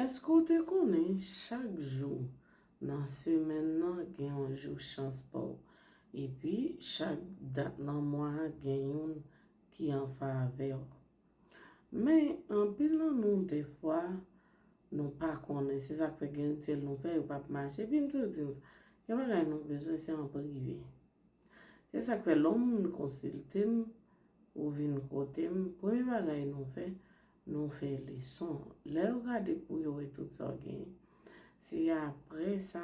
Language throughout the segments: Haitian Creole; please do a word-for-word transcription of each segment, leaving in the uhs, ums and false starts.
Èske w te konnen chak jou nan semèn nan gen yon jou chans pa w? Epi chak dat nan mwa a gen youn ki an favè w. Men anpil nan nou defwa nou pa konnen. Se sa k fè gen rityèl nou fè yo p ap mache. Epi m toujou di nou sa, gen bagay nou bezwen se an prive. Se sa k fè lè yon moun konsilte m ou vin kote m, premye bagay nou fè, nou fè leson. Lè yo gade pou yo wè tout sa w genyen. Se apre sa,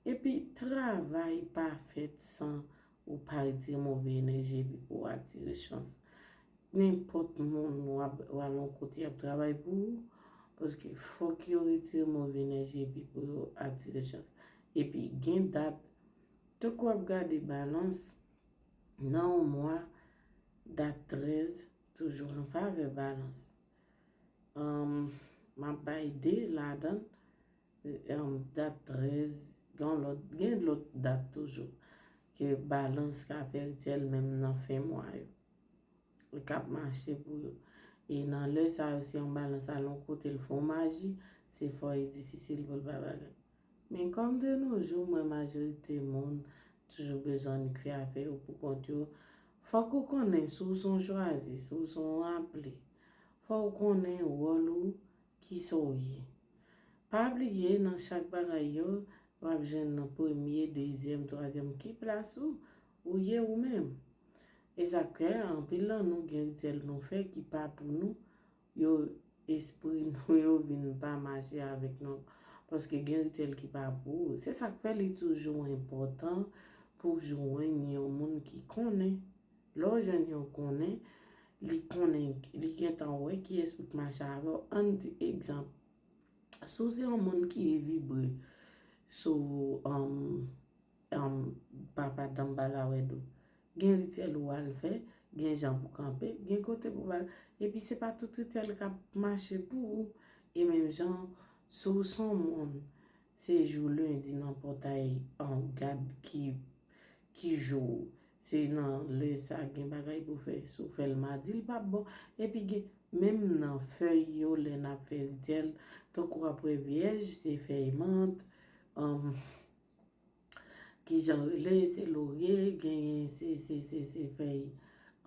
epi travay pa fèt san ou pa retire move enèji epi pou w atire chans. Nenpòt moun w ap w al yon kote y ap travay pou ou, paske fòk yo retire move enèji epi pou yo atire chans. Epi gen dat, tankou w ap gade balans, nan yon mwa, dat trèz toujou an favè balans. M ap bay de ladan, dat trèz, gen lòt, gen lòt dat toujou ke balans ka fè rityèl menm nan fen mwa yo. Li k ap mache pou yo. E nan lè sa yo, si yon balans al yon kote, l fè yon maji, se fò e difisil pou l pa bagay. Men kòm de nos jours, m wè majorite moun toujou bezwen annik fè afè yo pou kont yo. Fòk ou konnen si w se yon chwazi, si w se yon aple. Fò w konnen wòl ou, kisa w ye. Pa bliye, nan chak bagay yo, w ap jwenn nan premye, dezyèm, twazyèm, ki plas ou, ou ye ou menm. E sa k fè, anpil nan nou gen rityèl nou fè ki pa pou nou, yo espri nou yo vin pa mache avèk nou. Paske gen rityèl ki pa pou ou. Se sa k fè li toujou enpòtan pou w jwenn yon moun ki konnen. Lè w jwenn yon konnen, li konnen, li gentan wè kiyès pou k mache avè w. Ann di egzanp, si w se yon moun ki vibre sou um, um, papa Danmbala Wèdou, gen rityèl ou al fè, gen jan pou kanpe, gen kote pou bagay. Epi se pa tout rityèl k ap mache pou ou. E menm jan, si w se yon moun, se jou lendi nan pòtay an gad ki ki jou, se nan lè sa gen bagay pou fè. Si w fè l madi, l p ap bon. Epi gen, menm nan fèy yo, lè n ap fè rityèl, tankou w ap wè vyèj, se fèy mant, um, ki jan rele, se lorye, genyen se, se, se, se fèy,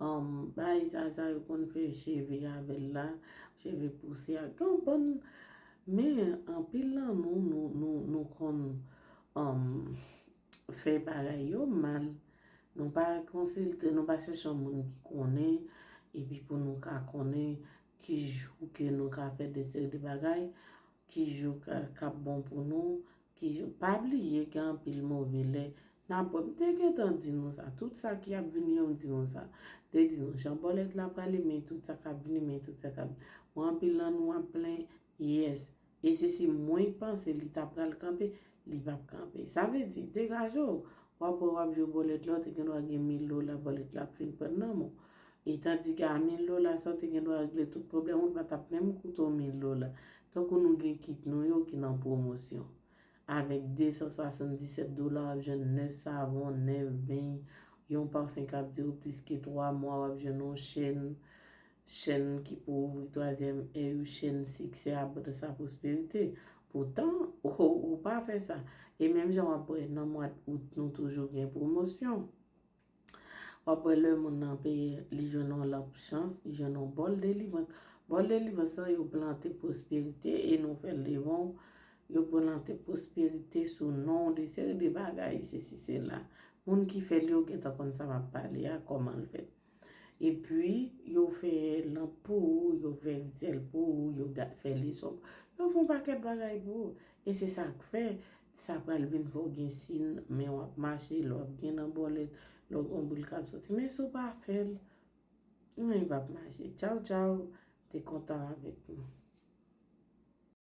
um, bagay sa, sa yo konn fè cheve avè l la, cheve pouse a, gen yon bann, men anpil nan nou, nou, nou, nou konn, um, fè bagay yo mal. Nou pa konsilte, nou pa chèche yon moun ki konnen, epi pou nou ka konnen ki jou ke nou ka fè de seri de bagay, ki jou ka, k ap bon pou nou, ki jou. Pa bliye gen anpil move lè. N ap wè, m te gentan di nou sa. Tout sa ki ap vini yo, m di nou sa. M te di nou jan bòlèt la prale, men tout sa k ap vini, men tout sa k ap vini. Mwen anpil nan nou ap plen, yes. E se si mwen panse li ta pral kanpe, li p ap kanpe. Sa vle di, degaje w. W ap wè w ap jwe bòlèt la, w te gen dwa gen mil dola, bòlèt la ap fin pran nan men w. E tandike a mil dola sa, w te gen dwa regle tout pwoblèm ou, li pa t ap menm koute w mil dola. Tankou nou gen kit nou yo ki nan pwomosyon. Avèk de san swasanndisèt dola, w ap jwenn nèf savon, nèf beny, yon pafen k ap dire w plis ke twa mwa, w ap jwenn yon chèn, chèn ki pou ouvri twazyèm èy ou, chèn siksè, abondans a pwosperite. Poutan, ou, ou pa fè sa. E menm jan w ap wè nan mwa out, nou toujou gen pwomosyon. W ap wè lè moun nan peye, li jwenn yon lanp chans, li jwenn yon bòl delivrans. Bòl delivrans lan, yo plante pwosperite e nou fè l devan w. Yo plante pwosperite sou non w, de seri de bagay, sesi, sela. Moun ki fè l yo gentan konn sa m ap pale a, kòman l fèt. Epi, yo fè lanp pou ou, yo fè rityèl pou ou, yo ga-, fè leson. Yo fè yon pakèt bagay pou ou. E se sa k fè, sa pral vin fè w gen sin, men w ap mache, lè w ap gen nan bòlèt, lè w gen yon boul k ap soti. Men si w pa fè l, anyen p ap mache. Tchaw, tchaw, te kontan avèk nou.